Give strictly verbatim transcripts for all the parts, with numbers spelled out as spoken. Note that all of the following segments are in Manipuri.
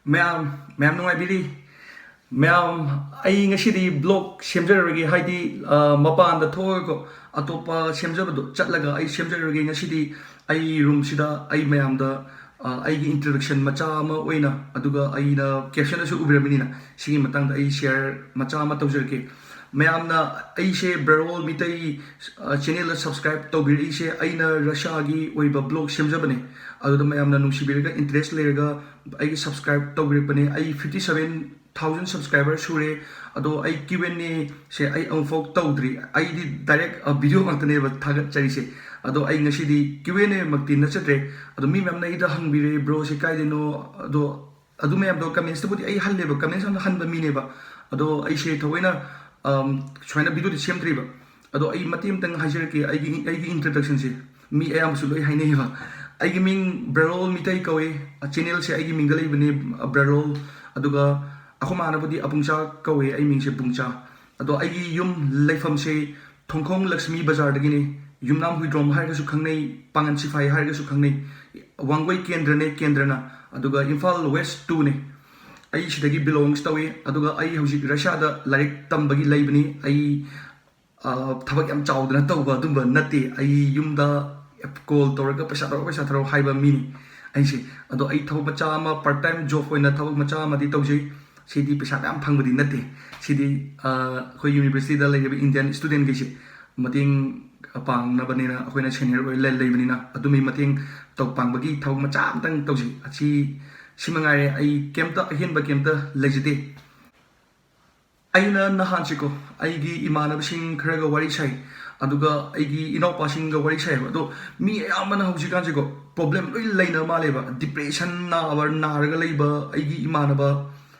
ꯃꯌꯥꯝ, ꯃꯌꯥꯝ ꯅꯨꯡꯉꯥꯏꯕꯤꯔꯤ? ꯃꯌꯥꯝ, ꯑꯩ ꯉꯁꯤꯗꯤ vlog ꯁꯦꯝꯖꯔꯔꯣꯏꯒꯦ, ꯍꯥꯏꯗꯤ, ꯑ, ꯃꯄꯥꯟꯗ ꯊꯣꯛꯑꯒꯀꯣ, ꯑꯇꯣꯞꯄ ꯁꯦꯝꯖꯕꯗꯣ ꯆꯠꯂꯒ ꯑꯩ ꯁꯦꯝꯖꯔꯔꯣꯏꯒꯦ꯫ ꯉꯁꯤꯗꯤ ꯑꯩ roomꯁꯤꯗ ꯑꯩ ꯃꯌꯥꯝꯗ, ꯑ, ꯑꯩꯒꯤ introduction ꯃꯆꯥ ꯑꯃ ꯑꯣꯏꯅ, ꯑꯗꯨꯒ ꯑꯩꯅ captionꯗꯁꯨ ꯎꯕꯤꯔꯝꯃꯤꯅꯤꯅ, ꯁꯤꯒꯤ ꯃꯇꯥꯡꯗ ꯑꯩ share ꯃꯆꯥ ꯑꯃ ꯇꯧꯖꯔꯛꯀꯦ꯫ ꯃꯌꯥꯝꯅ ꯑꯩꯁꯦ ꯕ꯭ꯔꯔꯣꯜ ꯃꯤꯇꯩ, ꯑ, channelꯗ subscribe ꯇꯧꯕꯤꯔꯛꯏꯁꯦ, ꯑꯩꯅ Russiaꯒꯤ ꯑꯣꯏꯕ vlog ꯁꯦꯝꯖꯕꯅꯦ꯫ ꯑꯗꯨꯗ ꯃꯌꯥꯝꯅ ꯅꯨꯡꯁꯤꯕꯤꯔꯒ, interest ꯂꯩꯔꯒ ꯑꯩꯒꯤ subscribe ꯇꯧꯕꯤꯔꯛꯄꯅꯦ꯫ ꯑꯩ fifty seven thousand subscriber ꯁꯨꯔꯦ꯫ ꯑꯗꯣ ꯑꯩ Q and Aꯁꯦ ꯑꯩ ꯑꯃꯨꯛꯐꯥꯎ ꯇꯧꯗ꯭ꯔꯤ꯫ ꯑꯩꯗꯤ direct, ꯑ, video ꯉꯥꯛꯇꯅꯦꯕ ꯊꯥꯒꯠꯆꯔꯤꯁꯦ꯫ ꯑꯗꯣ ꯑꯩ ꯉꯁꯤꯗꯤ Q and Aꯃꯛꯇꯤ ꯅꯠꯆꯗ꯭ꯔꯦ꯫ ꯑꯗꯣ ꯃꯤ ꯃꯌꯥꯝꯅ ꯑꯩꯗ ꯍꯪꯕꯤꯔꯦ, "Broꯁꯦ ꯀꯥꯏꯗꯩꯅꯣ?" ꯑꯗꯣ ꯑꯗꯨ ꯃꯌꯥꯝꯗꯣ commentꯁꯇꯕꯨꯗꯤ ꯑꯩ ꯍꯜꯂꯦꯕ, comments ꯌꯥꯝꯅ ꯍꯟꯕ ꯃꯤꯅꯦꯕ꯫ ꯑꯗꯣ ꯑꯩꯁꯦ ꯊꯑꯣꯏꯅ, ꯑꯝ, ꯁꯨꯃꯥꯏꯅ videoꯗꯤ ꯁꯦꯝꯗ꯭ꯔꯤꯕ꯫ ꯑꯗꯣ ꯑꯩ ꯃꯇꯦꯛ ꯑꯃꯇꯪ ꯍꯥꯏꯖꯔꯛꯀꯦ, ꯑꯩꯒꯤ, ꯑꯩꯒꯤ introductionꯁꯦ꯫ ꯃꯤ ꯑꯌꯥꯝꯕꯁꯨ ꯂꯣꯏ ꯍꯥꯏꯅꯩꯕ꯫ ꯑꯩꯒꯤ ꯃꯤꯡ ꯕ꯭ꯔꯔꯣꯜ ꯃꯤꯇꯩ ꯀꯧꯏ꯫ Channelꯁꯦ ꯑꯩꯒꯤ ꯃꯤꯡꯗ ꯂꯩꯕꯅꯦ, ꯕ꯭ꯔꯔꯣꯜ꯫ ꯑꯗꯨꯒ ꯑꯩꯈꯣꯏ ꯃꯥꯅꯕꯨꯗꯤ ꯑꯕꯨꯡꯆꯥ ꯀꯧꯏ, ꯑꯩ ꯃꯤꯡꯁꯦ ꯕꯨꯡꯆꯥ꯫ ꯑꯗꯣ ꯑꯩꯒꯤ ꯌꯨꯝ ꯂꯩꯐꯝꯁꯦ ꯊꯣꯡꯈꯣꯡ ꯂꯛꯁꯃꯤ ꯕꯖꯥꯔꯗꯒꯤꯅꯤ꯫ ꯌꯨꯝꯅꯥꯝ ꯍꯨꯏꯗ꯭ꯔꯣꯝ ꯍꯥꯏꯔꯒꯁꯨ ꯈꯪꯅꯩ, ꯄꯥꯉꯟ ꯁꯤꯐꯥꯏ ꯍꯥꯏꯔꯒꯁꯨ ꯈꯪꯅꯩ꯫ ꯋꯥꯡꯒꯣꯏ ꯀꯦꯟꯗ꯭ꯔꯅꯦ, ꯀꯦꯟꯗ꯭ꯔꯅ꯫ ꯑꯗꯨꯒ ꯏꯝꯐꯥꯜ West twoꯅꯦ꯫ ꯑꯩ ꯁꯤꯗꯒꯤ belongs ꯇꯧꯏ꯫ ꯑꯗꯨꯒ ꯑꯩ ꯍꯧꯖꯤꯛ Russiaꯗ ꯂꯥꯏꯔꯤꯛ ꯇꯝꯕꯒꯤ ꯂꯩꯕꯅꯤ꯫ ꯑꯩ, ꯑ, ꯊꯕꯛ ꯌꯥꯝ ꯆꯥꯎꯗꯅ ꯇꯧꯕ ꯑꯗꯨꯝꯕ ꯅꯠꯇꯦ꯫ ꯑꯩ ꯌꯨꯝꯗ call ꯇꯧꯔꯒ "ꯄꯩꯁꯥ ꯊꯥꯔꯛꯑꯣ, ꯄꯩꯁꯥ ꯊꯥꯔꯛꯑꯣ" ꯍꯥꯏꯕ ꯃꯤꯅꯤ ꯑꯩꯁꯦ꯫ ꯑꯗꯣ ꯑꯩ ꯊꯕꯛ ꯃꯆꯥ ꯑꯃ, part time job ꯑꯣꯏꯅ ꯊꯕꯛ ꯃꯆꯥ ꯑꯃꯗꯤ ꯇꯧꯖꯩ꯫ ꯁꯤꯗꯤ ꯄꯩꯁꯥ ꯃꯌꯥꯝ ꯐꯪꯕꯗꯤ ꯅꯠꯇꯦ꯫ ꯁꯤꯗꯤ, ꯑ, ꯑꯩꯈꯣꯏ universityꯗ ꯂꯩꯔꯤꯕ Indian studentꯈꯩꯁꯦ ꯃꯇꯦꯡ ꯄꯥꯡꯅꯕꯅꯦꯅ ꯑꯩꯈꯣꯏꯅ senior ꯑꯣꯏ ꯂꯩ-, ꯂꯩꯕꯅꯤꯅ ꯑꯗꯨꯝꯕꯒꯤ ꯃꯇꯦꯡ ꯇꯧ-, ꯄꯥꯡꯕꯒꯤ ꯊꯕꯛ ꯃꯆꯥ ꯑꯃꯇꯪ ꯇꯧꯖꯩ꯫ ꯑꯁꯤ, ꯁꯤ ꯃꯉꯥꯏꯔꯦ꯫ ꯑꯩ ꯀꯩꯝꯇ ꯑꯍꯦꯟꯕ ꯀꯩꯝꯇ ꯂꯩꯖꯗꯦ꯫ ꯑꯩꯅ ꯅꯍꯥꯟꯁꯦꯀꯣ, ꯑꯩꯒꯤ ꯏꯃꯥꯟꯅꯕꯁꯤꯡ ꯈꯔꯒ ꯋꯥꯔꯤ ꯁꯥꯏ, ꯑꯗꯨꯒ ꯑꯩꯒꯤ ꯏꯅꯥꯎꯄꯥꯁꯤꯡꯒ ꯋꯥꯔꯤ ꯁꯥꯏꯕ꯫ ꯑꯗꯣ ꯃꯤ ꯑꯌꯥꯝꯕꯅ ꯍꯧꯖꯤꯛꯀꯥꯟꯁꯦꯀꯣ, problem ꯂꯣꯏ ꯂꯩꯅ ꯃꯥꯜꯂꯦꯕ꯫ Depression ꯅꯥꯕ, ꯅꯥꯔꯒ ꯂꯩꯕ ꯑꯩꯒꯤ ꯏꯃꯥꯟꯅꯕ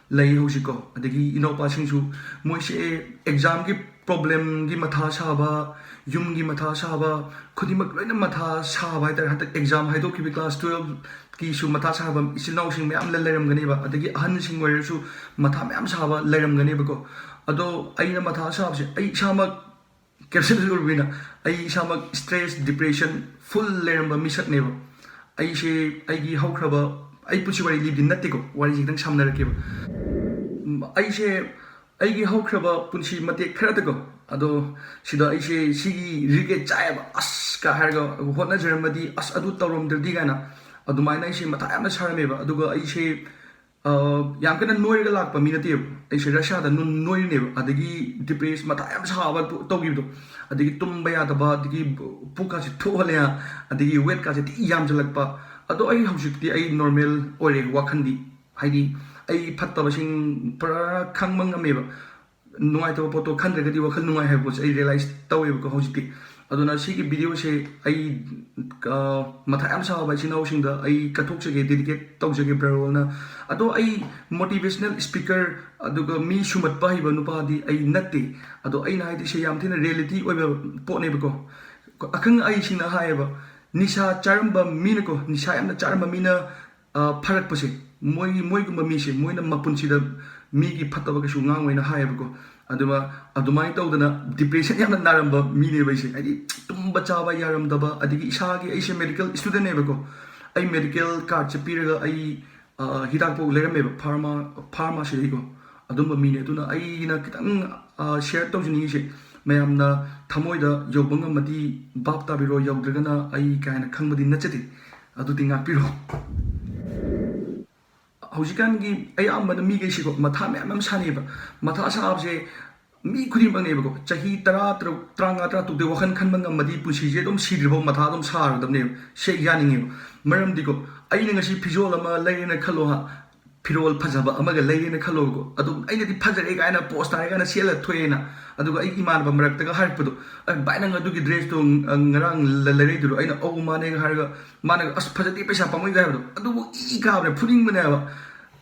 ꯂꯩ ꯍꯧꯖꯤꯛꯀꯣ, ꯑꯗꯒꯤ ꯏꯅꯥꯎꯄꯥꯁꯤꯡꯁꯨ, ꯃꯣꯏꯁꯦ examꯒꯤ problemꯒꯤ ꯃꯊꯥ ꯁꯥꯕ, ꯌꯨꯝꯒꯤ ꯃꯊꯥ ꯁꯥꯕ, ꯈꯨꯗꯤꯡꯃꯛ ꯂꯣꯏꯅ ꯃꯊꯥ ꯁꯥꯕ ꯍꯥꯏꯇꯥꯔꯦ꯫ ꯍꯟꯗꯛ exam ꯍꯥꯏꯗꯣꯛꯈꯤꯕ class twelveꯀꯤꯁꯨ ꯃꯊꯥ ꯁꯥꯕ ꯏꯆꯤꯜ ꯏꯅꯥꯎꯁꯤꯡ ꯃꯌꯥꯝ ꯂꯩ-, ꯂꯩꯔꯝꯒꯅꯦꯕ, ꯑꯗꯒꯤ ꯑꯍꯟꯁꯤꯡ ꯑꯣꯏꯔꯁꯨ ꯃꯊꯥ ꯃꯌꯥꯝ ꯁꯥꯕ ꯂꯩꯔꯝꯒꯅꯦꯕꯀꯣ꯫ ꯑꯗꯣ ꯑꯩꯅ ꯃꯊꯥ ꯁꯥꯕꯁꯦ ꯑꯩ ꯏꯁꯥꯃꯛ captionꯗꯁꯨ ꯎꯔꯕꯅꯤꯅ, ꯑꯩ ꯏꯁꯥꯃꯛ stress, depression full ꯂꯩꯔꯝꯕ ꯃꯤꯁꯛꯅꯦꯕ꯫ ꯑꯩꯁꯦ ꯑꯩꯒꯤ ꯍꯧꯈ꯭ꯔꯕ ꯑꯩ ꯄꯨꯟꯁꯤ ꯋꯥꯔꯤ ꯂꯤꯕꯗꯤ ꯅꯠꯇꯦꯀꯣ, ꯋꯥꯔꯤꯁꯤ ꯈꯤꯇꯪ ꯁꯝꯅꯔꯛꯀꯦꯕ꯫ ꯎꯝ, ꯑꯩꯁꯦ ꯑꯩꯒꯤ ꯍꯧꯈ꯭ꯔꯕ ꯄꯨꯟꯁꯤ ꯃꯇꯦꯛ ꯈꯔꯗꯀꯣ, ꯑꯗꯣ ꯁꯤꯗ ꯑꯩꯁꯦ ꯁꯤꯒꯤ regret ꯆꯥꯏꯌꯦꯕ, ꯑꯁ ꯀ ꯍꯥꯏꯔꯒ ꯍꯣꯠꯅꯖꯔꯝꯃꯗꯤ, ꯑꯁ ꯑꯗꯨ ꯇꯧꯔꯝꯗ꯭ꯔꯗꯤ ꯀꯥꯏꯅ, ꯑꯗꯨꯃꯥꯏꯅ ꯑꯩꯁꯦ ꯃꯊꯥ ꯌꯥꯝꯅ ꯁꯥꯔꯝꯃꯦꯕ꯫ ꯑꯗꯨꯒ ꯑꯩꯁꯦ ꯑ, ꯌꯥꯝ ꯀꯟꯅ ꯅꯣꯏꯔꯒ ꯂꯥꯛꯄ ꯃꯤ ꯅꯠꯇꯦꯕ꯫ ꯑꯩꯁꯦ ꯔꯁꯤꯌꯥꯗ ꯅꯨ-, ꯅꯣꯏꯔꯤꯅꯦꯕ꯫ ꯑꯗꯒꯤ depress, ꯃꯊꯥ ꯌꯥꯝ ꯁꯥꯕ ꯇꯧ-, ꯇꯧꯈꯤꯕꯗꯣ꯫ ꯑꯗꯒꯤ ꯇꯨꯝꯕ ꯌꯥꯗꯕ, ꯑꯗꯒꯤ ꯄꯨꯛꯀꯥꯁꯦ ꯊꯣꯛꯍꯜꯂꯦ, ꯑꯗꯒꯤ weightꯀꯥꯁꯦ ꯊꯤ ꯌꯥꯝꯁꯤꯜꯂꯛꯄ꯫ ꯑꯗꯣ ꯑꯩ ꯍꯧꯖꯤꯛꯇꯤ ꯑꯩ normal ꯑꯣꯏꯔꯦ ꯋꯥꯈꯜꯗꯤ꯫ ꯍꯥꯏꯗꯤ ꯑꯩ ꯐꯠꯇꯕꯁꯤꯡ ꯄꯨꯔꯥ ꯈꯪꯕ ꯉꯝꯃꯦꯕ꯫ ꯅꯨꯡꯉꯥꯏꯇꯕ ꯄꯣꯠꯇꯣ ꯈꯟꯗ꯭ꯔꯒꯗꯤ ꯋꯥꯈꯜ ꯅꯨꯡꯉꯥꯏ ꯍꯥꯏꯕ ꯄꯣꯠꯁꯦ ꯑꯩ realize ꯇꯧꯋꯦꯕꯀꯣ ꯍꯧꯖꯤꯛꯇꯤ꯫ ꯑꯗꯨꯅ ꯁꯤꯒꯤ videoꯁꯦ ꯑꯩ, ꯑ, ꯃꯊꯥ ꯌꯥꯝ ꯁꯥꯕ ꯏꯆꯤꯟ ꯏꯅꯥꯎꯁꯤꯡꯗ ꯑꯩ ꯀꯠꯊꯣꯛꯆꯒꯦ, dedicate ꯇꯧꯖꯒꯦ brother ꯍꯣꯜꯅ꯫ ꯑꯗꯣ ꯑꯩ motivational speaker ꯑꯗꯨꯒ ꯃꯤ ꯁꯨꯝꯍꯠꯄ ꯍꯩꯕ ꯅꯨꯄꯥꯗꯤ ꯑꯩ ꯅꯠꯇꯦ꯫ ꯑꯗꯣ ꯑꯩꯅ ꯍꯥꯏꯗꯣꯏꯁꯦ ꯌꯥꯝ ꯊꯤꯅ reality ꯑꯣꯏꯕ ꯄꯣꯠꯅꯦꯕꯀꯣ꯫ ꯑꯈꯪ ꯑꯍꯩꯁꯤꯡꯅ ꯍꯥꯏꯌꯦꯕ, ꯅꯤꯁꯥ ꯆꯥꯔꯝꯕ ꯃꯤꯅꯀꯣ, ꯅꯤꯁꯥ ꯌꯥꯝꯅ ꯆꯥꯔꯝꯕ ꯃꯤꯅ ꯑ, ꯐꯔꯛꯄꯁꯦ, ꯃꯣꯏꯒꯤ, ꯃꯣꯏꯒꯨꯝꯕ ꯃꯤꯁꯦ, ꯃꯣꯏꯅ ꯃꯄꯨꯟꯁꯤꯗ ꯃꯤꯒꯤ ꯐꯠꯇꯕ ꯀꯩꯁꯨ ꯉꯥꯡꯉꯣꯏꯅ ꯍꯥꯏꯌꯦꯕꯀꯣ꯫ ꯑꯗꯨꯒ ꯑꯗꯨꯃꯥꯏꯅ ꯇꯧꯗꯅ depression ꯌꯥꯝꯅ ꯅꯥꯔꯝꯕ ꯃꯤꯅꯦꯕ ꯑꯩꯁꯦ꯫ ꯍꯥꯏꯗꯤ ꯇꯨꯝꯕ ꯆꯥꯕ ꯌꯥꯔꯝꯗꯕ, ꯑꯗꯒꯤ ꯏꯁꯥꯒꯤ, ꯑꯩꯁꯦ medical studentꯅꯦꯕꯀꯣ꯫ ꯑꯩ medical cardꯁꯦ ꯄꯤꯔꯒ ꯑꯩ, ꯑ, ꯍꯤꯗꯥꯛꯐꯥꯎ ꯂꯩꯔꯝꯃꯦꯕ pharma, pharmacyꯗꯒꯤꯀꯣ꯫ ꯑꯗꯨꯝꯕ ꯃꯤꯅꯦ꯫ ꯑꯗꯨꯅ ꯑꯩꯅ ꯈꯤꯇꯪ, ꯑ, share ꯇꯧꯖꯅꯤꯡꯉꯤꯁꯦ, ꯃꯌꯥꯝꯅ ꯊꯃꯣꯏꯗ ꯌꯧꯕ ꯉꯝꯃꯗꯤ ꯚꯥꯞ ꯇꯥꯕꯤꯔꯣ, ꯌꯧꯗ꯭ꯔꯒꯅ ꯑꯩ ꯀꯥꯏꯅ ꯈꯪꯕꯗꯤ ꯅꯠꯆꯗꯦ꯫ ꯑꯗꯨꯗꯤ ꯉꯥꯛꯄꯤꯔꯣ꯫ ꯍꯧꯖꯤꯛꯀꯥꯟꯒꯤ ꯑꯌꯥꯝꯕꯅ ꯃꯤꯈꯩꯁꯤꯀꯣ, ꯃꯊꯥ ꯃꯌꯥꯝ ꯑꯃ ꯁꯥꯅꯩꯑꯕ꯫ ꯃꯊꯥ ꯁꯥꯕꯁꯦ ꯃꯤ ꯈꯨꯗꯤꯡꯃꯛꯅꯦꯕꯀꯣ꯫ ꯆꯍꯤ ꯇꯔꯥ ꯇꯔꯨꯛ, ꯇꯔꯥꯃꯉꯥ, ꯇꯔꯥ ꯇꯔꯨꯛꯇ ꯋꯥꯈꯜ ꯈꯟꯕ ꯉꯝꯃꯗꯤ ꯄꯨꯟꯁꯤꯁꯦ ꯑꯗꯨꯝ ꯁꯤꯗ꯭ꯔꯤꯐꯥꯎ ꯃꯊꯥ ꯑꯗꯨꯝ ꯁꯥꯔꯗꯕꯅꯦꯕ꯫ ꯁꯦ ꯌꯥꯅꯤꯡꯉꯦꯕ꯫ ꯃꯔꯝꯗꯤꯀꯣ, ꯑꯩꯅ ꯉꯁꯤ ꯐꯤꯖꯣꯜ ꯑꯃ ꯂꯩꯔꯦꯅ ꯈꯜꯂꯣ ꯍꯥ, ꯐꯤꯔꯣꯜ ꯐꯖꯕ ꯑꯃꯒ ꯂꯩꯔꯦꯅ ꯈꯜꯂꯣꯕꯀꯣ꯫ ꯑꯗꯨꯝ ꯑꯩꯅꯗꯤ ꯐꯖꯔꯦ ꯀꯥꯏꯅ, post ꯇꯥꯔꯦ ꯀꯥꯏꯅ ꯁꯦꯠꯂ ꯊꯣꯛꯑꯦꯅ꯫ ꯑꯗꯨꯒ ꯑꯩꯒꯤ ꯏꯃꯥꯟꯅꯕ ꯃꯔꯛꯇꯒ ꯍꯥꯏꯔꯛꯄꯗꯣ, "ꯑꯦ, ꯚꯥꯏ, ꯅꯪ ꯑꯗꯨꯒꯤ dressꯇꯣ, ꯑ, ꯉꯔꯥꯡ ꯂ-, ꯂꯩꯔꯛꯏꯗꯨꯔꯣ?" ꯑꯩꯅ, "ꯑꯧ, ꯃꯥꯅꯦꯒ" ꯍꯥꯏꯔꯒ, ꯃꯥꯅ, "ꯑꯁ, ꯐꯖꯗꯦ, ꯄꯩꯁꯥ ꯄꯥꯝꯃꯨꯏꯒ" ꯍꯥꯏꯕꯗꯣ, ꯑꯗꯨꯕꯨ ꯏ ꯀꯥꯕꯅꯦ, ꯐꯨꯅꯤꯡꯕꯅꯦꯕ꯫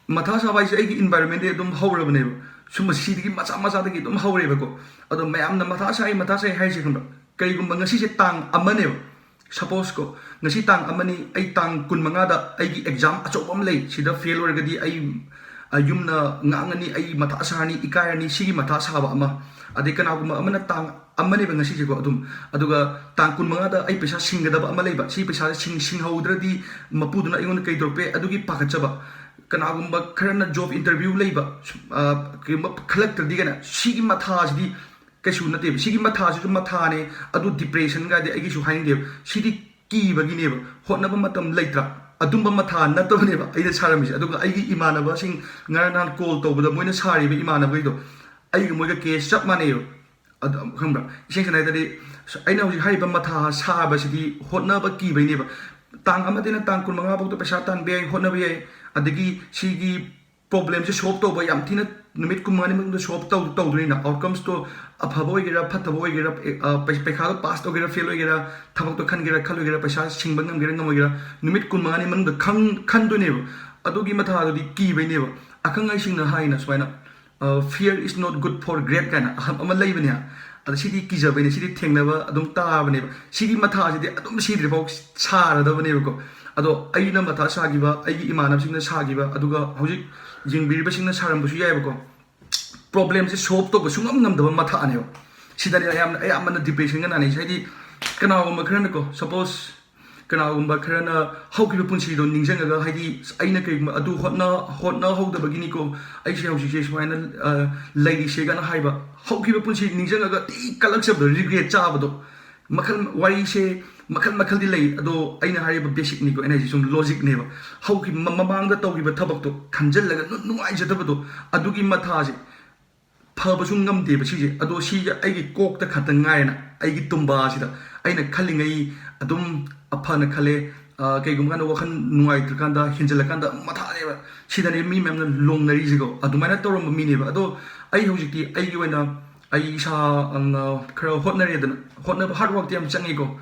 ꯃꯊꯥ ꯁꯥꯕ ꯍꯥꯏꯁꯦ ꯑꯩꯒꯤ environmentꯇꯩ ꯑꯗꯨꯝ ꯍꯧꯔꯕꯅꯦꯕ꯫ ꯁꯨꯝꯕ ꯁꯤꯗꯒꯤ ꯃꯆꯥ ꯃꯆꯥꯗꯒꯤ ꯑꯗꯨꯝ ꯍꯧꯔꯦꯕꯀꯣ꯫ ꯑꯗꯣ ꯃꯌꯥꯝꯅ ꯃꯊꯥ ꯁꯥꯏ, ꯃꯊꯥ ꯁꯥꯏ ꯍꯥꯏꯁꯦ ꯈꯪꯕ꯭ꯔꯥ? ꯀꯩꯒꯨꯝꯕ ꯉꯁꯤꯁꯦ ꯇꯥꯡ ꯑꯃꯅꯦꯕ, suppose ꯀꯣ, ꯉꯁꯤ ꯇꯥꯡ ꯑꯃꯅꯤ, ꯑꯩ ꯇꯥꯡ ꯀꯨꯟꯃꯉꯥꯗ ꯑꯩꯒꯤ exam ꯑꯆꯧꯕ ꯑꯃ ꯂꯩ, ꯁꯤꯗ fail ꯑꯣꯏꯔꯒꯗꯤ ꯑꯩ, ꯑ, ꯌꯨꯝꯅ ꯉꯥꯡꯉꯅꯤ, ꯑꯩ ꯃꯊꯥ ꯁꯥꯔꯅꯤ, ꯏꯀꯥꯏꯔꯅꯤ, ꯁꯤꯒꯤ ꯃꯊꯥ ꯁꯥꯕ ꯑꯃ꯫ ꯑꯗꯩ ꯀꯅꯥꯒꯨꯝꯕ ꯑꯃꯅ ꯇꯥꯡ ꯑꯃꯅꯦꯕ ꯉꯁꯤꯁꯦꯀꯣ꯫ ꯑꯗꯨꯝ ꯑꯗꯨꯒ ꯇꯥꯡ ꯀꯨꯟꯃꯉꯥꯗ ꯑꯩ ꯄꯩꯁꯥ ꯁꯤꯡꯒꯗꯕ ꯑꯃ ꯂꯩꯕ, ꯁꯤ ꯄꯩꯁꯥꯁꯦ ꯁꯤꯡ ꯁꯤꯡꯍꯧꯗ꯭ꯔꯗꯤ ꯃꯄꯨꯗꯨꯅ ꯑꯩꯉꯣꯟꯗ ꯀꯩ ꯇꯧꯔꯛꯄ ꯌꯥꯏ ꯑꯗꯨꯒꯤ ꯄꯥꯈꯠꯆꯕ꯫ ꯀꯅꯥꯒꯨꯝꯕ ꯈꯔꯅ job interview ꯂꯩꯕ, ꯁꯨꯝ, ꯑ, ꯀꯩꯒꯨꯝꯕ ꯈꯜꯂꯛꯇ꯭ꯔꯗꯤ ꯀꯥꯏꯅ, ꯁꯤꯒꯤ ꯃꯊꯥꯁꯤꯗꯤ ꯀꯩꯁꯨ ꯅꯠꯇꯦꯕ꯫ ꯁꯤꯒꯤ ꯃꯊꯥꯁꯤꯁꯨ ꯃꯊꯥꯅꯦ꯫ ꯑꯗꯨ depression ꯀꯥꯏꯗꯤ ꯑꯩꯒꯤꯁꯨ ꯍꯥꯏꯅꯤꯡꯗꯦꯕ꯫ ꯁꯤꯗꯤ ꯀꯤꯕꯒꯤꯅꯦꯕ꯫ ꯍꯣꯠꯅꯕ ꯃꯇꯝ ꯂꯩꯇ꯭ꯔꯥ? ꯑꯗꯨꯝꯕ ꯃꯊꯥ ꯅꯠꯇꯕꯅꯦꯕ ꯑꯩꯅ ꯁꯥꯔꯝꯃꯤꯁꯦ꯫ ꯑꯗꯨꯒ ꯑꯩꯒꯤ ꯏꯃꯥꯟꯅꯕꯁꯤꯡ ꯉꯔꯥꯡ ꯅꯍꯥꯟ call ꯇꯧꯕꯗ ꯃꯣꯏꯅ ꯁꯥꯔꯤꯕ ꯏꯃꯥꯟꯅꯕꯈꯩꯗꯣ ꯑꯩꯒ ꯃꯣꯏꯒ case ꯆꯞ ꯃꯥꯟꯅꯩꯕ꯫ ꯑꯗꯨ ꯈꯪꯕ꯭ꯔꯥ? ꯏꯁꯦꯡ ꯁꯦꯡꯅ ꯍꯥꯏ ꯇꯥꯔꯗꯤ, ꯑꯩꯅ ꯍꯧꯖꯤꯛ ꯍꯥꯏꯔꯤꯕ ꯃꯊꯥ ꯁꯥꯕꯁꯤꯗꯤ ꯍꯣꯠꯅꯕ ꯀꯤꯕꯩꯅꯦꯕ꯫ ꯇꯥꯡ ꯑꯃꯗꯩꯅ ꯇꯥꯡ ꯀꯨꯟꯃꯉꯥ ꯐꯥꯎꯗ ꯄꯩꯁꯥ ꯇꯥꯟꯕ ꯌꯥꯏ, ꯍꯣꯠꯅꯕ ꯌꯥꯏ, ꯑꯗꯒꯤ ꯁꯤꯒꯤ problemꯁꯦ solve ꯇꯧꯕ ꯌꯥꯝ ꯊꯤꯅ ꯅꯨꯃꯤꯠ ꯀꯨꯟꯃꯉꯥꯅꯤ ꯃꯅꯨꯡꯗ solve ꯇꯧ ꯇꯧꯗꯣꯏꯅꯤꯅ, outcomesꯇꯣ ꯑꯐꯕ ꯑꯣꯏꯒꯦꯔꯥ ꯐꯠꯇꯕ ꯑꯣꯏꯒꯦꯔꯥ, ꯑ, ꯄꯩ- ꯄꯩꯈꯥꯗꯣ pass ꯇꯧꯒꯦꯔꯥ fail ꯑꯣꯏꯒꯦꯔꯥ, ꯊꯕꯛꯇꯣ ꯈꯟꯒꯦꯔꯥ ꯈꯜꯂꯣꯏꯒꯦꯔꯥ, ꯄꯩꯁꯥ ꯁꯤꯡꯕ ꯉꯝꯒꯦꯔꯥ ꯉꯝꯃꯣꯏꯒꯦꯔꯥ, ꯅꯨꯃꯤꯠ ꯀꯨꯟꯃꯉꯥꯅꯤ ꯃꯅꯨꯡꯗ ꯈꯪ ꯈꯟꯗꯣꯏꯅꯦꯕ꯫ ꯑꯗꯨꯒꯤ ꯃꯊꯥꯗꯨꯗꯤ ꯀꯤꯕꯩꯅꯦꯕ꯫ ꯑꯈꯪ ꯑꯍꯩꯁꯤꯡꯅ ꯍꯥꯏꯅ ꯁꯨꯃꯥꯏꯅ, "Fear is not good for grade" ꯀꯥꯏꯅ ꯑꯍ- ꯑꯃ ꯂꯩꯕꯅꯦ꯫ ꯑꯗ ꯁꯤꯗꯤ ꯀꯤꯖꯕꯩꯅꯦ, ꯁꯤꯗꯤ ꯊꯦꯡꯅꯕ ꯑꯗꯨꯝ ꯇꯥꯕꯅꯦꯕ꯫ ꯁꯤꯒꯤ ꯃꯊꯥꯁꯤꯗꯤ ꯑꯗꯨꯝ ꯁꯤꯗ꯭ꯔꯤꯐꯥꯎ ꯁꯥꯔꯗꯕꯅꯦꯕꯀꯣ꯫ ꯑꯗꯣ ꯑꯩꯅ ꯃꯊꯥ ꯁꯥꯈꯤꯕ, ꯑꯩꯒꯤ ꯏꯃꯥꯟꯅꯕꯁꯤꯡꯅ ꯁꯥꯈꯤꯕ, ꯑꯗꯨꯒ ꯍꯧꯖꯤꯛ ꯌꯦꯡꯕꯤꯔꯤꯕꯁꯤꯡꯅ ꯁꯥꯔꯝꯕꯁꯨ ꯌꯥꯏꯕꯀꯣ꯫ Problemꯁꯦ solve ꯇꯧꯕ ꯁꯨꯡꯉꯝ ꯉꯝꯗꯕ ꯃꯊꯥꯅꯦꯕ꯫ ꯁꯤꯗꯅꯦ ꯑꯌꯥꯝꯅ ꯑꯌꯥꯝꯕꯅ depressionꯒ ꯅꯥꯅꯩꯁꯦ꯫ ꯍꯥꯏꯗꯤ ꯀꯅꯥꯒꯨꯝꯕ ꯈꯔꯅꯀꯣ, suppose ꯀꯅꯥꯒꯨꯝꯕ ꯈꯔꯅ ꯍꯧꯈꯤꯕ ꯄꯨꯟꯁꯤꯗꯣ ꯅꯤꯡꯁꯤꯡꯉꯒ, ꯍꯥꯏꯗꯤ, "ꯑꯩꯅ ꯀꯩꯒꯨꯝꯕ ꯑꯗꯨ ꯍꯣꯠꯅ ꯍꯣꯠꯅꯍꯧꯗꯕꯒꯤꯅꯤꯀꯣ ꯑꯩꯁꯦ ꯍꯧꯖꯤꯛꯁꯦ ꯁꯨꯃꯥꯏꯅ, ꯑ, ꯂꯩꯔꯤꯁꯦ" ꯀꯥꯏꯅ ꯍꯥꯏꯕ, ꯍꯧꯈꯤꯕ ꯄꯨꯟꯁꯤ ꯅꯤꯡꯁꯤꯡꯉꯒ ꯊꯤ ꯀꯜꯂꯛꯆꯕꯗꯣ, regret ꯆꯥꯕꯗꯣ꯫ ꯃꯈꯜ, ꯋꯥꯔꯤꯁꯦ ꯃꯈꯜ ꯃꯈꯜꯗꯤ ꯂꯩ, ꯑꯗꯣ ꯑꯩꯅ ꯍꯥꯏꯔꯤꯕ basicꯅꯤꯀꯣ, ꯑꯩꯅ ꯍꯥꯏꯁꯦ ꯁꯨꯝ logicꯅꯦꯕ꯫ ꯍꯧꯈꯤꯕ ꯃ- ꯃꯃꯥꯡꯗ ꯇꯧꯈꯤꯕ ꯊꯕꯛꯇꯣ ꯈꯟꯖꯤꯜꯂꯒ ꯅꯨ- ꯅꯨꯡꯉꯥꯏꯖꯗꯕꯗꯣ, ꯑꯗꯨꯒꯤ ꯃꯊꯥꯁꯦ ꯐꯕꯁꯨ ꯉꯝꯗꯦꯕ ꯁꯤꯁꯦ꯫ ꯑꯗꯣ ꯁꯤꯁꯦ ꯑꯩꯒꯤ ꯀꯣꯛꯇ ꯈꯛꯇ ꯉꯥꯏꯔꯦꯅ, ꯑꯩꯒꯤ ꯇꯨꯝꯕꯥꯁꯤꯗ ꯑꯩꯅ ꯈꯜꯂꯤꯉꯩ ꯑꯗꯨꯝ ꯑꯐꯅ ꯈꯜꯂꯦ, ꯑ, ꯀꯩꯒꯨꯝꯕ ꯀꯥꯟꯗ ꯋꯥꯈꯜ ꯅꯨꯡꯉꯥꯏꯇ꯭ꯔꯀꯥꯟꯗ, ꯍꯦꯟꯖꯜꯂꯀꯥꯟꯗ ꯃꯊꯥꯅꯦꯕ꯫ ꯁꯤꯗꯅꯦ ꯃꯤ ꯃꯌꯥꯝꯅ ꯂꯣꯡꯅꯔꯤꯁꯤꯀꯣ꯫ ꯑꯗꯨꯃꯥꯏꯅ ꯇꯧꯔꯝꯕ ꯃꯤꯅꯦꯕ꯫ ꯑꯗꯣ ꯑꯩ ꯍꯧꯖꯤꯛꯇꯤ ꯑꯩꯒꯤ ꯑꯣꯏꯅ ꯑꯩ ꯏꯁꯥ, ꯑꯝ, ꯈꯔ ꯍꯣꯠꯅꯔꯦꯗꯅ, ꯍꯣꯠꯅꯕ, hard workꯇꯤ ꯌꯥꯝ ꯆꯪꯉꯤꯀꯣ꯫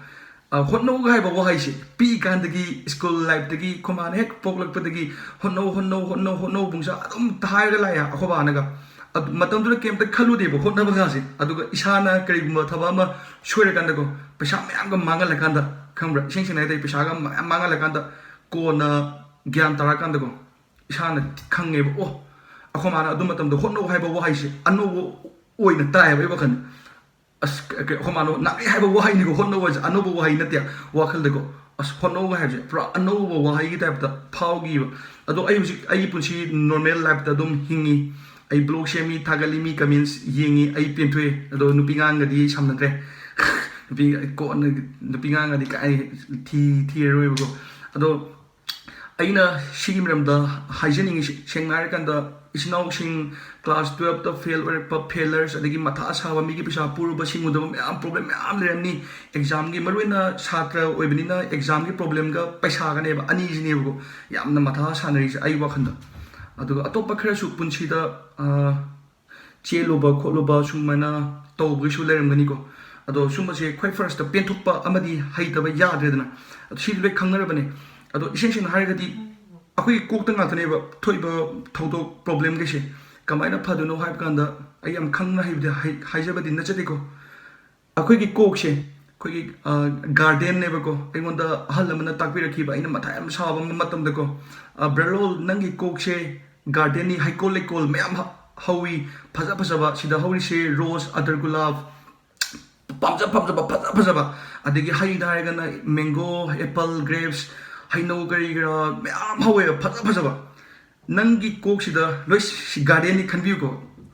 ꯑ, ꯍꯣꯠꯅꯧꯒ ꯍꯥꯏꯕ ꯋꯥꯍꯩꯁꯦ ꯄꯤꯛꯏꯀꯥꯟꯗꯒꯤ, school lifeꯇꯒꯤ, ꯈꯨꯃꯥꯅ ꯍꯦꯛ ꯄꯣꯛꯂꯛꯄꯗꯒꯤ "ꯍꯣꯠꯅꯧ, ꯍꯣꯠꯅꯧ, ꯍꯣꯠꯅꯧ, ꯍꯣꯠꯅꯧ" ꯄꯨꯡꯁꯥ ꯑꯗꯨꯝ ꯍꯥꯏꯔꯒ ꯂꯥꯛꯑꯦ ꯑꯩꯈꯣꯏ ꯕꯥꯅꯒ꯫ ꯑꯗꯨ ꯃꯇꯝꯗꯨꯗ ꯀꯩꯝꯇ ꯈꯜꯂꯨꯗꯦꯕ ꯍꯣꯠꯅꯕꯒꯁꯦ꯫ ꯑꯗꯨꯒ ꯏꯁꯥꯅ ꯀꯔꯤꯒꯨꯝꯕ ꯊꯕꯛ ꯑꯃ ꯁꯣꯏꯔꯀꯥꯟꯗꯀꯣ, ꯄꯩꯁꯥ ꯃꯌꯥꯝꯒ ꯃꯥꯡꯍꯜꯂꯀꯥꯟꯗ, ꯈꯪꯕ꯭ꯔꯥ, ꯏꯁꯦꯡ ꯁꯦꯡꯅ ꯍꯥꯏ ꯇꯥꯔꯗꯤ, ꯄꯩꯁꯥꯒ ꯃꯌꯥꯝ ꯃꯥꯡꯍꯜꯂꯀꯥꯟꯗ, ꯀꯣꯟꯅ ꯒ꯭ꯌꯥꯟ ꯇꯥꯔꯀꯥꯟꯗꯀꯣ, ꯏꯁꯥꯅ ꯈꯪꯉꯦꯕ, "ꯑꯣ, ꯑꯩꯈꯣꯏ ꯃꯥꯅ ꯑꯗꯨ ꯃꯇꯝꯗ ꯍꯣꯠꯅꯧ ꯍꯥꯏꯕ ꯋꯥꯍꯩꯁꯦ ꯑꯅꯧꯕ ꯑꯣꯏꯅ ꯇꯥꯏꯌꯦꯕ ꯑꯩ ꯋꯥꯈꯜꯗ"꯫ ꯑꯁ ꯀ- ꯀ- ꯑꯩꯈꯣꯏ ꯃꯥꯅ ꯅꯥꯔꯛꯑꯦ ꯍꯥꯏꯕ ꯋꯥꯍꯩꯅꯤꯀꯣ, ꯍꯣꯠꯅꯧ ꯍꯥꯏꯁꯦ ꯑꯅꯧꯕ ꯋꯥꯍꯩ ꯅꯠꯇꯦ꯫ ꯋꯥꯈꯜꯗꯀꯣ ꯑꯁ ꯍꯣꯠꯅꯧ ꯍꯥꯏꯕꯁꯦ ꯄꯨꯔꯥ ꯑꯅꯧꯕ ꯋꯥꯍꯩꯒꯤ ꯇꯥꯏꯞꯇ ꯐꯥꯎꯈꯤꯕ꯫ ꯑꯗꯣ ꯑꯩ ꯍꯧꯖꯤꯛ ꯑꯩꯒꯤ ꯄꯨꯟꯁꯤ ꯅꯣꯔꯃꯦꯜ ꯂꯥꯏꯐꯇ ꯑꯗꯨꯝ ꯍꯤꯡꯉꯤ꯫ ꯑꯩ ꯕ꯭ꯂꯣꯛ ꯁꯦꯝꯃꯤ, ꯊꯥꯒꯠꯂꯤ, ꯃꯤ ꯀꯃꯦꯟꯁ ꯌꯦꯡꯉꯤ, ꯑꯩ ꯄꯦꯟꯊꯣꯛꯑꯦ꯫ ꯑꯗꯣ ꯅꯨꯄꯤ ꯑꯉꯥꯡꯒꯗꯤ ꯑꯩ ꯁꯝꯅꯗ꯭ꯔꯦ꯫ ꯅꯨꯄꯤ ꯀꯣꯟꯅ ꯅꯨꯄꯤ ꯑꯉꯥꯡꯒꯗꯤ ꯀꯥꯏ ꯊꯤ ꯊꯤꯔꯔꯣꯏꯕꯀꯣ꯫ ꯑꯗꯣ ꯑꯩꯅ ꯁꯤꯒꯤ ꯃꯔꯝꯗ ꯍꯥꯏꯖꯅꯤꯡꯉꯤꯁꯤ ꯁꯦꯡꯅ ꯍꯥꯏꯔꯀꯥꯟꯗ ꯏꯆꯤꯟ ꯏꯅꯥꯎꯁꯤꯡ ꯀ꯭ꯂꯥꯁ ꯇꯨꯌꯦꯜꯞꯇ ꯐꯦꯜ ꯑꯣꯏꯔꯛꯄ ꯐꯦꯂꯔꯁ, ꯑꯗꯒꯤ ꯃꯊꯥ ꯁꯥꯕ, ꯃꯤꯒꯤ ꯄꯩꯁꯥ ꯄꯨꯔꯨꯕ ꯁꯤꯡꯉꯨꯗꯕ ꯃꯌꯥꯝ ꯄ꯭ꯔꯣꯕ꯭ꯂꯦꯝ ꯃꯌꯥꯝ ꯂꯩꯔꯝꯅꯤ꯫ ꯑꯦꯛꯖꯥꯝꯒꯤ ꯃꯔꯨꯑꯣꯏꯅ ꯁꯥꯇ꯭ꯔ ꯑꯣꯏꯕꯅꯤꯅ ꯑꯦꯛꯖꯥꯝꯒꯤ ꯄ꯭ꯔꯣꯕ꯭ꯂꯦꯝꯒ ꯄꯩꯁꯥꯒꯅꯦꯕ ꯑꯅꯤꯁꯤꯅꯦꯕꯀꯣ ꯌꯥꯝꯅ ꯃꯊꯥ ꯁꯥꯟꯅꯔꯤꯁꯦ ꯑꯩ ꯋꯥꯈꯜꯗ꯫ ꯑꯗꯨꯒ ꯑꯇꯣꯞꯄ ꯈꯔꯁꯨ ꯄꯨꯟꯁꯤꯗ ꯑ, ꯆꯦꯜꯂꯨꯕ ꯈꯣꯠꯂꯨꯕ ꯁꯨꯃꯥꯏꯅ ꯇꯧꯕꯒꯤꯁꯨ ꯂꯩꯔꯝꯒꯅꯤꯀꯣ꯫ ꯑꯗꯣ ꯁꯨꯝꯕꯁꯦ ꯈ꯭ꯋꯥꯏ ꯐꯥꯔꯁꯇ ꯄꯦꯟꯊꯣꯛꯄ ꯑꯃꯗꯤ ꯍꯩꯇꯕ ꯌꯥꯗ꯭ꯔꯦꯗꯅ꯫ ꯑꯗꯣ ꯁꯤꯗꯤ ꯂꯣꯏ ꯈꯪꯅꯔꯕꯅꯦ꯫ ꯑꯗꯣ ꯏꯁꯦꯡ ꯁꯦꯡꯅ ꯍꯥꯏꯔꯒꯗꯤ ꯑꯩꯈꯣꯏꯒꯤ ꯀꯣꯛꯇ ꯉꯥꯛꯇꯅꯦꯕ ꯊꯣꯛꯏꯕ ꯊꯧꯗꯣꯛ ꯄ꯭ꯔꯣꯕ꯭ꯂꯦꯝꯈꯩꯁꯦ꯫ ꯀꯃꯥꯏꯅ ꯐꯗꯣꯏꯅꯣ ꯍꯥꯏꯕ ꯀꯥꯟꯗ ꯑꯩ ꯌꯥꯝ ꯈꯪꯅ ꯍꯩꯕꯗꯤ ꯍꯥꯏ- ꯍꯥꯏꯖꯕꯗꯤ ꯅꯠꯆꯗꯦꯀꯣ꯫ ꯑꯩꯈꯣꯏꯒꯤ ꯀꯣꯛꯁꯦ ꯑꯩꯈꯣꯏꯒꯤ ꯒꯥꯔꯗꯦꯟꯅꯦꯕꯀꯣ꯫ ꯑꯩꯉꯣꯟꯗ ꯑꯍꯜ ꯑꯃꯅ ꯇꯥꯛꯄꯤꯔꯛꯈꯤꯕ, ꯑꯩꯅ ꯃꯊꯥ ꯌꯥꯝ ꯁꯥꯕ ꯃꯇꯝꯗꯀꯣ, "ꯕ꯭ꯔꯂꯣꯜ, ꯅꯪꯒꯤ ꯀꯣꯛꯁꯦ ꯒꯥꯔꯗꯦꯟꯅꯤ, ꯍꯩꯀꯣꯜ ꯂꯩꯀꯣꯜ ꯃꯌꯥꯝ ꯍ- ꯍꯧꯋꯤ, ꯐꯖ ꯐꯖꯕ, ꯁꯤꯗ ꯍꯧꯔꯤꯁꯦ ꯔꯣꯁ, ꯑꯗꯔ ꯒꯨꯂꯥꯞ, ꯄꯥꯝꯖ ꯄꯥꯝꯖꯕ ꯐꯖ ꯐꯖꯕ, ꯑꯗꯒꯤ ꯍꯩꯗ ꯍꯥꯏꯔꯒꯅ ꯃꯦꯡꯒꯣ, ꯑꯦꯄꯜ, ꯒ꯭ꯔꯦꯞꯁ, ꯍꯩꯅꯧ, ꯀꯔꯤ ꯀꯔꯥ ꯃꯌꯥꯝ ꯍꯧꯋꯦꯕ ꯐꯖ ꯐꯖꯕ꯫ ꯅꯪꯒꯤ ꯀꯣꯛꯁꯤꯗ ꯂꯣꯏ ꯁꯤ ꯒꯥꯔꯗꯦꯟꯅꯤ ꯈꯟꯕꯤꯌꯨꯀꯣ,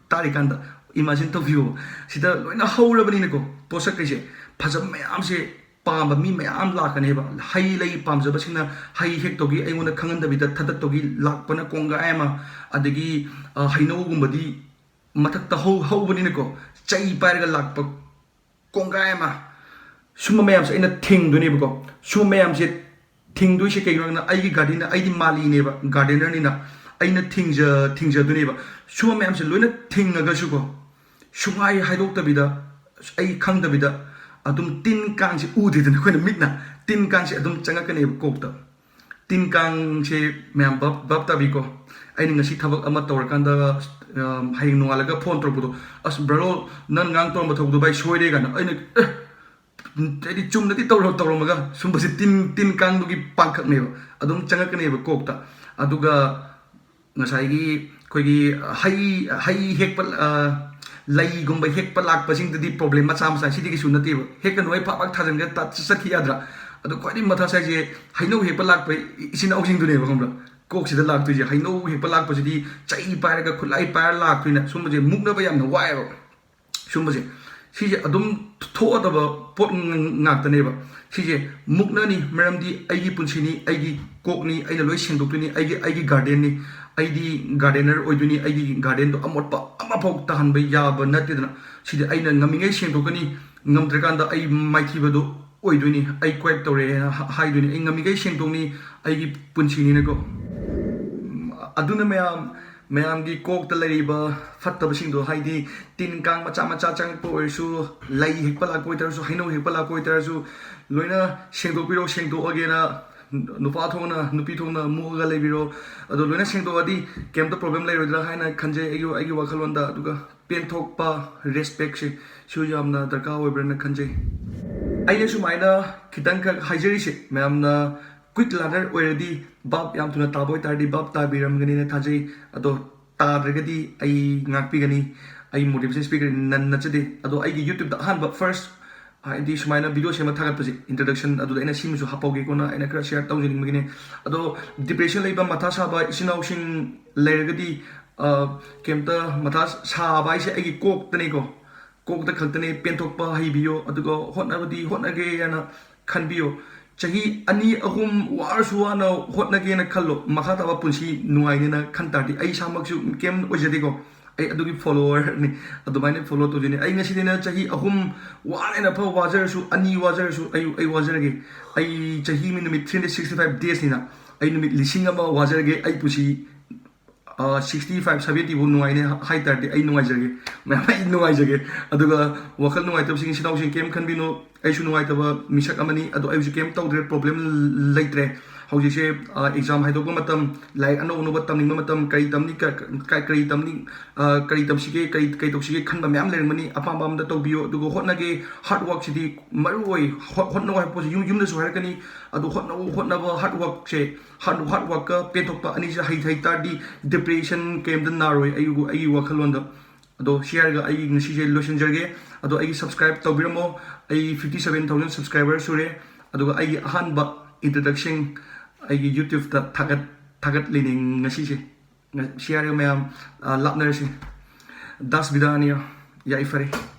ꯇꯥꯔꯤꯀꯥꯟꯗ ꯏꯃꯥꯖꯤꯟ ꯇꯧꯕꯤꯌꯣ꯫ ꯁꯤꯗ ꯂꯣꯏꯅ ꯍꯧꯔꯕꯅꯤꯅꯀꯣ, ꯄꯣꯠꯁꯛꯈꯩꯁꯦ ꯐꯖꯕ ꯃꯌꯥꯝꯁꯦ ꯄꯥꯝꯕ ꯃꯤ ꯃꯌꯥꯝ ꯂꯥꯛꯀꯅꯦꯕ꯫ ꯍꯩ ꯂꯩ ꯄꯥꯝꯖꯕꯁꯤꯡꯅ ꯍꯩ ꯍꯦꯛꯇꯧꯒꯤ ꯑꯩꯉꯣꯟꯗ ꯈꯪꯍꯟꯗꯕꯤꯗ ꯊꯥꯗꯠꯇꯧꯒꯤ ꯂꯥꯛꯄꯅ ꯀꯣꯡꯒꯥꯏ ꯑꯃ, ꯑꯗꯒꯤ ꯑ, ꯍꯩꯅꯧꯒꯨꯝꯕꯗꯤ ꯃꯊꯛꯇ ꯍꯧ ꯍꯧꯕꯅꯤꯅꯀꯣ, ꯆꯩ ꯄꯥꯏꯔꯒ ꯂꯥꯛꯄ ꯀꯣꯡꯒꯥꯏ ꯑꯃ꯫ ꯁꯨꯝꯕ ꯃꯌꯥꯝꯁꯦ ꯑꯩꯅ ꯊꯤꯡꯗꯣꯏꯅꯦꯕꯀꯣ꯫ ꯁꯨꯝꯕ ꯃꯌꯥꯝꯁꯦ ꯊꯤꯡꯗꯣꯏꯁꯦ ꯀꯩꯒꯤꯅꯣ ꯍꯥꯏꯅ, ꯑꯩꯒꯤ ꯒꯥꯔꯗꯦꯟꯅ ꯑꯩꯗꯤ ꯃꯥꯂꯤꯅꯦꯕ, ꯒꯥꯔꯗꯦꯅꯔꯅꯤꯅ ꯑꯩꯅ ꯊꯤꯡꯖ ꯊꯤꯡꯖꯗꯣꯏꯅꯦꯕ꯫ ꯁꯨꯝꯕ ꯃꯌꯥꯝꯁꯦ ꯂꯣꯏꯅ ꯊꯤꯡꯉꯒꯁꯨꯀꯣ, ꯁꯨꯡꯍꯥꯏ ꯍꯥꯏꯗꯣꯛꯇꯕꯤꯗ ꯑꯩ ꯈꯪꯗꯕꯤꯗ ꯑꯗꯨꯝ ꯇꯤꯟ ꯀꯥꯡꯁꯦ ꯎꯗꯦꯗꯅ ꯑꯩꯈꯣꯏꯅ ꯃꯤꯠꯅ, ꯇꯤꯟ ꯀꯥꯡꯁꯦ ꯑꯗꯨꯝ ꯆꯪꯉꯛꯀꯅꯦꯕ ꯀꯣꯛꯇ꯫ ꯇꯤꯟ ꯀꯥꯡꯁꯦ ꯃꯌꯥꯝ ꯚꯥꯞ ꯚꯥꯞ ꯇꯥꯕꯤꯀꯣ꯫ ꯑꯩꯅ ꯉꯁꯤ ꯊꯕꯛ ꯑꯃ ꯇꯧꯔꯀꯥꯟꯗ ꯑ, ꯍꯌꯦꯡ ꯅꯣꯡꯉꯥꯜꯂꯒ ꯐꯣꯟ ꯇꯧꯔꯛꯄꯗꯣ, "ꯑꯁ ꯕ꯭ꯔꯣ, ꯅꯪ ꯉꯔꯥꯡ ꯇꯧꯔꯝꯕ ꯊꯕꯛꯇꯣ ꯚꯥꯏ ꯁꯣꯏꯔꯦ" ꯀꯥꯏꯅ꯫ ꯑꯩꯅ ꯑꯦ, ꯍꯥꯏꯗꯤ ꯆꯨꯝꯅꯗꯤ ꯇꯧꯔ ꯇꯧꯔꯝꯃꯒ ꯁꯨꯝꯕꯁꯦ ꯇꯤꯟ ꯇꯤꯟ ꯀꯥꯡꯗꯨꯒꯤ ꯄꯥꯡꯈꯛꯅꯦꯕ, ꯑꯗꯨꯝ ꯆꯪꯉꯛꯀꯅꯦꯕ ꯀꯣꯛꯇ꯫ ꯑꯗꯨꯒ ꯉꯁꯥꯏꯒꯤ ꯑꯩꯈꯣꯏꯒꯤ ꯍꯩ ꯍꯩ ꯍꯦꯛꯄ ꯑ, ꯂꯩꯒꯨꯝꯕ ꯍꯦꯛꯄ ꯂꯥꯛꯄꯁꯤꯡꯗꯗꯤ ꯄ꯭ꯔꯣꯕ꯭ꯂꯦꯝ ꯃꯆꯥ ꯃꯆꯥ ꯁꯤꯗꯤ ꯀꯩꯁꯨ ꯅꯠꯇꯦꯕ, ꯍꯦꯛꯀꯅꯨ ꯑꯩ ꯐꯥꯛ ꯐꯥꯛ ꯊꯥꯖꯤꯟꯒ ꯆꯠꯈꯤ ꯌꯥꯗ꯭ꯔꯥ? ꯑꯗꯣ ꯈ꯭ꯋꯥꯏꯗꯒꯤ ꯃꯊꯥ ꯁꯥꯏꯁꯦ ꯍꯩꯅꯧ ꯍꯦꯛꯄ ꯂꯥꯛꯄ ꯏꯆꯤꯟ ꯏꯅꯥꯎꯁꯤꯡꯗꯨꯅꯦꯕ, ꯈꯪꯕ꯭ꯔꯥ? ꯀꯣꯛꯁꯤꯗ ꯂꯥꯛꯇꯣꯏꯁꯦ, ꯍꯩꯅꯧ ꯍꯦꯛꯄ ꯂꯥꯛꯄꯁꯤꯗꯤ ꯆꯩ ꯄꯥꯏꯔꯒ ꯈꯨꯠꯂꯥꯏ ꯄꯥꯏꯔ ꯂꯥꯛꯇꯣꯏꯅ, ꯁꯨꯝꯕꯁꯦ ꯃꯨꯛꯅꯕ ꯌꯥꯝꯅ ꯋꯥꯏꯑꯦꯕ꯫ ꯁꯨꯝꯕꯁꯦ, ꯁꯤꯁꯦ ꯑꯗꯨꯝ ꯊꯣꯛꯑꯗꯕ ꯄꯣꯠ ꯉꯥꯛꯇꯅꯦꯕ꯫ ꯁꯤꯁꯦ ꯃꯨꯛꯅꯅꯤ, ꯃꯔꯝꯗꯤ ꯑꯩꯒꯤ ꯄꯨꯟꯁꯤꯅꯤ, ꯑꯩꯒꯤ ꯀꯣꯛꯅꯤ, ꯑꯩꯅ ꯂꯣꯏ ꯁꯦꯡꯗꯣꯛꯇꯣꯏꯅꯤ, ꯑꯩꯒꯤ ꯑꯩꯒꯤ ꯒꯥꯔꯗꯦꯟꯅꯤ꯫ ꯑꯩꯗꯤ ꯒꯥꯔꯗꯦꯅꯔ ꯑꯣꯏꯗꯣꯏꯅꯤ, ꯑꯩꯒꯤ ꯒꯥꯔꯗꯦꯟꯗꯣ ꯑꯃꯣꯠꯄ ꯑꯃꯐꯥꯎ ꯇꯥꯍꯟꯕ ꯌꯥꯕ ꯅꯠꯇꯦꯗꯅ꯫ ꯁꯤꯗꯤ ꯑꯩꯅ ꯉꯝꯃꯤꯉꯩ ꯁꯦꯡꯗꯣꯛꯀꯅꯤ, ꯉꯝꯗ꯭ꯔꯀꯥꯟꯗ ꯑꯩ ꯃꯥꯏꯊꯤꯕꯗꯣ ꯑꯣꯏꯗꯣꯏꯅꯤ, ꯑꯩ ꯀ꯭ꯋꯦꯠ ꯇꯧꯔꯦꯅ ꯍꯥꯏꯗꯣꯏꯅꯤ꯫ ꯑꯩ ꯉꯝꯃꯤꯉꯩ ꯁꯦꯡꯗꯣꯛꯅꯤ, ꯑꯩꯒꯤ ꯄꯨꯟꯁꯤꯅꯤꯅꯀꯣ꯫ ꯑꯗꯨꯅ ꯃꯌꯥꯝ, ꯃꯌꯥꯝꯒꯤ ꯀꯣꯛꯇ ꯂꯩꯔꯤꯕ ꯐꯠꯇꯕꯁꯤꯡꯗꯣ, ꯍꯥꯏꯗꯤ ꯇꯤꯟ ꯀꯥꯡ ꯃꯆꯥ ꯃꯆꯥ ꯆꯪꯉꯛꯄ ꯑꯣꯏꯔꯁꯨ, ꯂꯩ ꯍꯦꯛꯄ ꯂꯥꯛꯄ ꯑꯣꯏꯇꯥꯔꯁꯨ, ꯍꯩꯅꯧ ꯍꯦꯛꯄ ꯂꯥꯛꯄ ꯑꯣꯏꯇꯥꯔꯁꯨ, ꯂꯣꯏꯅ ꯁꯦꯡꯗꯣꯛꯄꯤꯔꯣ꯫ ꯁꯦꯡꯗꯣꯛꯑꯒꯦꯅ ꯅꯨꯄꯥ ꯊꯣꯛꯅ, ꯅꯨꯄꯤ ꯊꯣꯛꯅ ꯃꯨꯛꯑꯒ ꯂꯩꯕꯤꯔꯣ꯫ ꯑꯗꯣ ꯂꯣꯏꯅ ꯁꯦꯡꯗꯣꯛꯑꯗꯤ ꯀꯩꯝꯇ ꯄ꯭ꯔꯣꯕ꯭ꯂꯦꯝ ꯂꯩꯔꯣꯏꯗ꯭ꯔꯥ ꯍꯥꯏꯅ ꯈꯟꯖꯩ ꯑꯩꯒꯤ ꯑꯩꯒꯤ ꯋꯥꯈꯜꯂꯣꯟꯗ꯫ ꯑꯗꯨꯒ ꯄꯦꯟꯊꯣꯛꯄ, ꯔꯦꯁꯄꯦꯛꯁꯦ ꯁꯤꯁꯨ ꯌꯥꯝꯅ ꯗꯔꯀꯥꯔ ꯑꯣꯏꯕ꯭ꯔꯅ ꯈꯟꯖꯩ꯫ ꯑꯩꯅ ꯁꯨꯃꯥꯏꯅ ꯈꯤꯇꯪꯈꯛ ꯍꯥꯏꯖꯔꯤꯁꯦ, ꯃꯌꯥꯝꯅ ꯀ꯭ꯋꯤꯛ ꯂꯥꯔꯅꯔ ꯑꯣꯏꯔꯗꯤ, ꯚꯥꯞ ꯌꯥꯝ ꯊꯨꯅ ꯇꯥꯕ ꯑꯣꯏꯇꯥꯔꯗꯤ ꯚꯥꯞ ꯇꯥꯕꯤꯔꯝꯒꯅꯤꯅ ꯊꯥꯖꯩ꯫ ꯑꯗꯣ ꯇꯥꯗ꯭ꯔꯒꯗꯤ ꯑꯩ ꯉꯥꯛꯄꯤꯒꯅꯤ, ꯑꯩ ꯃꯣꯇꯤꯚꯦꯁꯟ ꯁ꯭ꯄꯤꯀꯔ ꯅꯠꯆꯗꯦ꯫ ꯑꯗꯣ ꯑꯩꯒꯤ ꯌꯨꯇ꯭ꯌꯨꯕꯇ ꯑꯍꯥꯟꯕ ꯐꯥꯔꯁ, ꯍꯥꯏꯗꯤ ꯁꯨꯃꯥꯏꯅ ꯚꯤꯗꯤꯑꯣ ꯁꯦꯝꯕ ꯊꯥꯒꯠꯄꯁꯦ, ꯏꯟꯇ꯭ꯔꯗꯛꯁꯟ ꯑꯗꯨꯗ ꯑꯩꯅ ꯁꯤꯃꯁꯨ ꯍꯥꯞꯍꯧꯒꯦ, ꯀꯣꯟꯅ ꯑꯩꯅ ꯈꯔ ꯁꯤꯌꯔ ꯇꯧꯖꯅꯤꯡꯕꯒꯤꯅꯦ꯫ ꯑꯗꯣ ꯗꯤꯄ꯭ꯔꯦꯁꯟ ꯂꯩꯕ, ꯃꯊꯥ ꯁꯥꯕ ꯏꯆꯤꯟ ꯏꯅꯥꯎꯁꯤꯡ ꯂꯩꯔꯒꯗꯤ, ꯑ, ꯀꯩꯝꯇ ꯃꯊꯥ ꯁꯥꯕ ꯍꯥꯏꯁꯦ ꯑꯩꯒꯤ ꯀꯣꯛꯇꯅꯤꯀꯣ, ꯀꯣꯛꯇ ꯈꯛꯇꯅꯦ꯫ ꯄꯦꯟꯊꯣꯛꯄ ꯍꯩꯕꯤꯌꯣ, ꯑꯗꯨꯒ ꯍꯣꯠꯅꯕꯗꯤ ꯍꯣꯠꯅꯒꯦ ꯍꯥꯏꯅ ꯈꯟꯕꯤꯌꯣ꯫ ꯆꯍꯤ ꯑꯅꯤ ꯑꯍꯨꯝ ꯋꯥꯔꯁꯨ ꯋꯥꯅ ꯍꯣꯠꯅꯒꯦꯅ ꯈꯜꯂꯣ, ꯃꯈꯥ ꯇꯥꯕ ꯄꯨꯟꯁꯤ ꯅꯨꯡꯉꯥꯏꯅꯦꯅ ꯈꯟ ꯇꯥꯔꯗꯤ꯫ ꯑꯩ ꯏꯁꯥꯃꯛꯁꯨ ꯀꯩꯝ ꯑꯣꯏꯖꯗꯦꯀꯣ, ꯑꯩ ꯑꯗꯨꯒꯤ ꯐꯣꯂꯣꯋꯔꯅꯤ, ꯑꯗꯨꯃꯥꯏꯅ ꯐꯣꯂꯣ ꯇꯧꯖꯅꯤ꯫ ꯑꯩ ꯉꯁꯤꯗꯩꯅ ꯆꯍꯤ ꯑꯍꯨꯝ ꯋꯥꯅ ꯐꯥꯎ ꯋꯥꯖꯔꯁꯨ, ꯑꯅꯤ ꯋꯥꯖꯔꯁꯨ, ꯑꯩ ꯑꯩ ꯋꯥꯖꯔꯒꯦ꯫ ꯑꯩ ꯆꯍꯤ ꯑꯃ ꯅꯨꯃꯤꯠ ꯊ꯭ꯔꯤ ꯍꯟꯗ꯭ꯔꯦꯠ ꯁꯤꯛꯁꯇꯤ ꯐꯥꯏꯚ ꯗꯦꯖꯅꯤꯅ, ꯑꯩ ꯅꯨꯃꯤꯠ ꯂꯤꯁꯤꯡ ꯑꯃ ꯋꯥꯖꯔꯒꯦ꯫ ꯑꯩ ꯄꯨꯟꯁꯤ ꯁꯤꯛꯁꯇꯤ ꯐꯥꯏꯚ ꯁꯚꯦꯟꯇꯤ ꯐꯥꯎ ꯅꯨꯡꯉꯥꯏꯅꯦ ꯍꯥꯏ ꯇꯥꯔꯗꯤ ꯑꯩ ꯅꯨꯡꯉꯥꯏꯖꯔꯒꯦ, ꯃꯌꯥꯝ, ꯑꯩ ꯅꯨꯡꯉꯥꯏꯖꯒꯦ꯫ ꯑꯗꯨꯒ ꯋꯥꯈꯜ ꯅꯨꯡꯉꯥꯏꯇꯕꯁꯤꯡ, ꯏꯆꯤꯟ ꯏꯅꯥꯎꯁꯤꯡ, ꯀꯩꯝ ꯈꯟꯕꯤꯅꯨ꯫ ꯑꯩꯁꯨ ꯅꯨꯡꯉꯥꯏꯇꯕ ꯃꯤꯁꯛ ꯑꯃꯅꯤ, ꯑꯗꯣ ꯑꯩꯁꯨ ꯀꯩꯝ ꯇꯧꯗ꯭ꯔꯦ, ꯄ꯭ꯔꯣꯕ꯭ꯂꯦꯝ ꯂꯩꯇ꯭ꯔꯦ꯫ ꯍꯧꯖꯤꯛꯁꯦ, ꯑ, ꯑꯦꯛꯖꯥꯝ ꯍꯥꯏꯗꯣꯛꯄ ꯃꯇꯝ, ꯂꯥꯏꯔꯤꯛ ꯑꯅꯧ ꯑꯅꯧꯕ ꯇꯝꯅꯤꯡꯕ ꯃꯇꯝ, ꯀꯔꯤ ꯇꯝꯅꯤ, ꯀ-, ꯀ-, ꯀꯔꯤ ꯇꯝꯅꯤ, ꯑ, ꯀꯔꯤ ꯇꯝꯁꯤꯒꯦ, ꯀꯔꯤ, ꯀꯔꯤ ꯇꯧꯁꯤꯒꯦ ꯈꯟꯕ ꯃꯌꯥꯝ ꯂꯩꯔꯝꯒꯅꯤ꯫ ꯑꯄꯥꯝꯕ ꯑꯝꯗ ꯇꯧꯕꯤꯌꯨ, ꯑꯗꯨꯒ ꯍꯣꯠꯅꯒꯦ꯫ ꯍꯥꯔꯗ ꯋꯥꯔꯛꯁꯤꯗꯤ ꯃꯔꯨ ꯑꯣꯏ꯫ ꯍꯣ-, ꯍꯣꯠꯅꯧ ꯍꯥꯏꯕ ꯄꯣꯠꯁꯦ ꯌꯨꯝ, ꯌꯨꯝꯗꯁꯨ ꯍꯥꯏꯔꯛꯀꯅꯤ꯫ ꯑꯗꯨ ꯍꯣꯠꯅꯧ, ꯍꯣꯠꯅꯕ, ꯍꯥꯔꯗ ꯋꯥꯔꯛꯁꯦ, ꯍꯥꯔꯗ, ꯍꯥꯔꯗ ꯋꯥꯔꯛꯀ ꯄꯦꯟꯊꯣꯛꯄ ꯑꯅꯤꯁꯦ ꯍꯩ-, ꯍꯩ ꯇꯥꯔꯗꯤ ꯗꯤꯄ꯭ꯔꯦꯁꯟ ꯀꯩꯝꯇ ꯅꯥꯔꯣꯏ, ꯑꯩꯒꯤ, ꯑꯩꯒꯤ ꯋꯥꯈꯜꯂꯣꯟꯗ꯫ ꯑꯗꯣ ꯁꯤ ꯍꯥꯏꯔꯒ ꯑꯩ ꯉꯁꯤꯁꯦ ꯂꯣꯏꯁꯤꯟꯖꯔꯒꯦ꯫ ꯑꯗꯣ ꯑꯩꯒꯤ subscribe ꯇꯧꯕꯤꯔꯝꯃꯣ꯫ ꯑꯩ fifty seven thousand subscriber ꯁꯨꯔꯦ꯫ ꯑꯗꯨꯒ ꯑꯩꯒꯤ ꯑꯍꯥꯟꯕ introduction ꯑꯩꯒꯤ YouTube-ꯇ ꯊꯥꯒꯠ ꯊꯥꯒꯠꯂꯤꯅꯦ ꯉꯁꯤꯁꯦ꯫ ꯁꯤ ꯍꯥꯏꯔꯒ ꯃꯌꯥꯝ, ꯑ, ꯂꯥꯞꯅꯔꯁꯤ꯫ ꯗꯥꯁ ꯕꯤꯗꯥꯅꯤꯌꯥ꯫ ꯌꯥꯏꯐꯔꯦ꯫